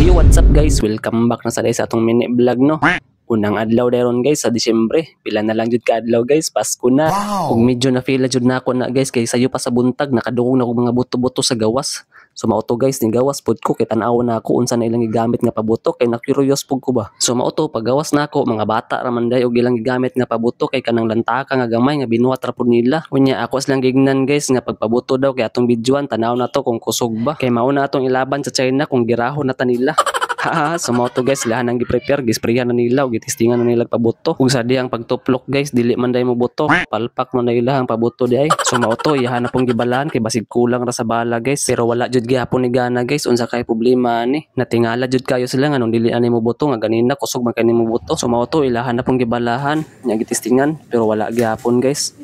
Yo, what's up, guys? Welcome back na sa sa atong mini vlog, no. Unang adlaw daron, guys, sa Disyembre. Pila na lang jud ka adlaw, guys, Pasko na. Ug medyo na feel jud na ako na, guys, kay sayo pa sa buntag nakadungog na og mga buto-buto sa gawas. So mao to, guys, ni gawas pud ko kay tan-aw na ako unsa na ilang gigamit nga pabuto kay na-curious pud ko ba. So mao to, pagawas na ako, mga bata ra man day og ilang gigamit nga pabuto kay kanang lantaka nga gamay nga binuhat ra pud nila. Unya ako silang gignan, guys, nga pagpabuto daw kay atong videoan, tanaw na to kung kusog ba. Kay mao na atong ilaban sa China kung girahon na ta nila. Ha, so mao to, guys, ilahan ang gi-prepare, gisprayan na nila ug gitistingan na nila pabuto. Ug sa dihang pagtuplok, guys, dili man day mo buto. Palpak man na ilahang pabuto di ay. So mao to, iyahan na pong gibalaan kay basig kulang ra sa bala, guys. Pero wala jud gihapon ni gana, guys, unsa kay problema ani. Natingala jud kayo sila nganong dili ani mo buto nga ganina kusog man kay nimo buto. So mao to, ilahan na pong gibalahan, nya gitistingan pero wala gihapon, guys.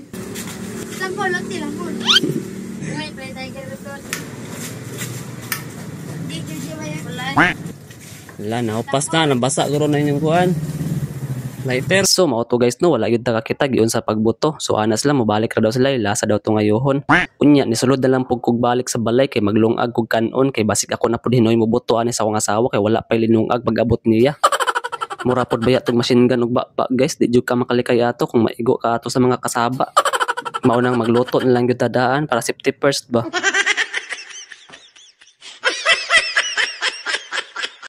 Lampol, lonti, lampol. Wait, wait, tiger report. Di, di, di, wala. Wala, naupas na, nabasa guro na inyong kuan. Lighter. So, mao to, guys, no, wala gyud ta kakita giun sa pagbuto. So, ana sila, mobalik ra daw sila, ilasa daw to ngayohon. Unya, nisulod na lang pug kog balik sa balay kay maglungag kog kanon kay basig ako na pud hinoy mo buto ani sa akong asawa kay wala pay linungag pag-abot niya. Mura pod baya tog machine gun og baba, guys, di jud ka makalikay ato kung maigo ka ato sa mga kasaba. Mao nang magluto na lang gyud tadaan para safety first ba.